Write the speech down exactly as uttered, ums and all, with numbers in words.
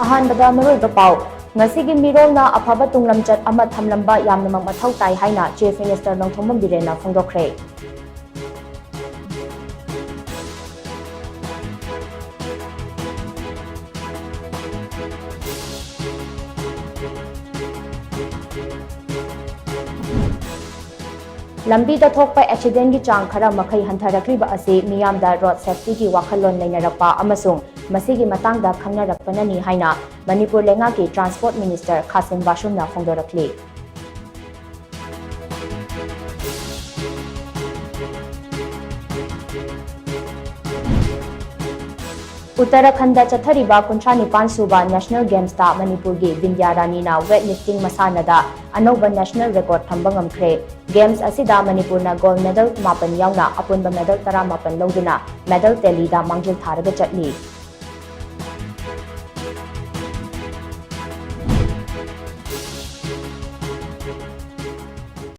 ꯑꯍꯥꯟꯕꯗ ꯃꯔꯨꯑꯣꯏꯕ ꯄꯥꯎ꯫ ꯉꯁꯤꯒꯤ ꯃꯤꯔꯣꯜꯅ ꯑꯐꯕ ꯇꯨꯡꯂꯝꯆꯠ ꯑꯃ ꯊꯝꯂꯝꯕ ꯌꯥꯝꯅꯃꯛ ꯃꯊꯧ ꯇꯥꯏ ꯍꯥꯏꯅ Chief Minister ꯅꯣꯡꯊꯣꯝꯕꯝ ꯕꯤꯔꯦꯟꯅ ꯐꯣꯡꯗꯣꯛꯈ꯭ꯔꯦ꯫ ꯂꯝꯕꯤꯗ ꯊꯣꯛꯄ accidentꯀꯤ ꯆꯥꯡ ꯈꯔ ꯃꯈꯩ ꯍꯟꯊꯔꯛꯂꯤꯕ ꯑꯁꯤ ꯃꯤꯌꯥꯝꯗ road safetyꯒꯤ ꯋꯥꯈꯜꯂꯣꯟ ꯂꯩꯅꯔꯛꯄ ꯑꯃꯁꯨꯡ ꯃꯁꯤꯒꯤ ꯃꯇꯥꯡꯗ ꯈꯪꯅꯔꯛꯄꯅꯅꯤ ꯍꯥꯏꯅ ꯃꯅꯤꯄꯨꯔ ꯂꯩꯉꯥꯛꯀꯤ Transport Minister ꯈꯥꯁꯤꯝ ꯕꯥꯁꯨꯝꯅ ꯐꯣꯡꯗꯣꯔꯛꯂꯤ꯫ ꯎꯠꯇꯔꯥꯈꯟꯗ ꯆꯠꯊꯔꯤꯕ ꯀꯨꯟꯊ꯭ꯔꯥ ꯅꯤꯄꯥꯟ ꯁꯨꯕ National Gamesꯇ ꯃꯅꯤꯄꯨꯔꯒꯤ ꯕꯤꯟꯗ꯭ꯌꯥ ꯔꯥꯅꯤꯅ weightlifting ꯃꯁꯥꯟꯅꯗ ꯑꯅꯧꯕ national record ꯊꯝꯕ ꯉꯝꯈ꯭ꯔꯦ꯫ Games ꯑꯁꯤꯗ ꯃꯅꯤꯄꯨꯔꯅ gold medal ꯃꯥꯄꯟ ꯌꯥꯎꯅ ꯑꯄꯨꯟꯕ medal ꯇꯔꯥꯃꯥꯄꯟ ꯂꯧꯗꯨꯅ medal tallyꯗ ꯃꯥꯡꯖꯤꯜ ꯊꯥꯔꯒ ꯆꯠꯂꯤ꯫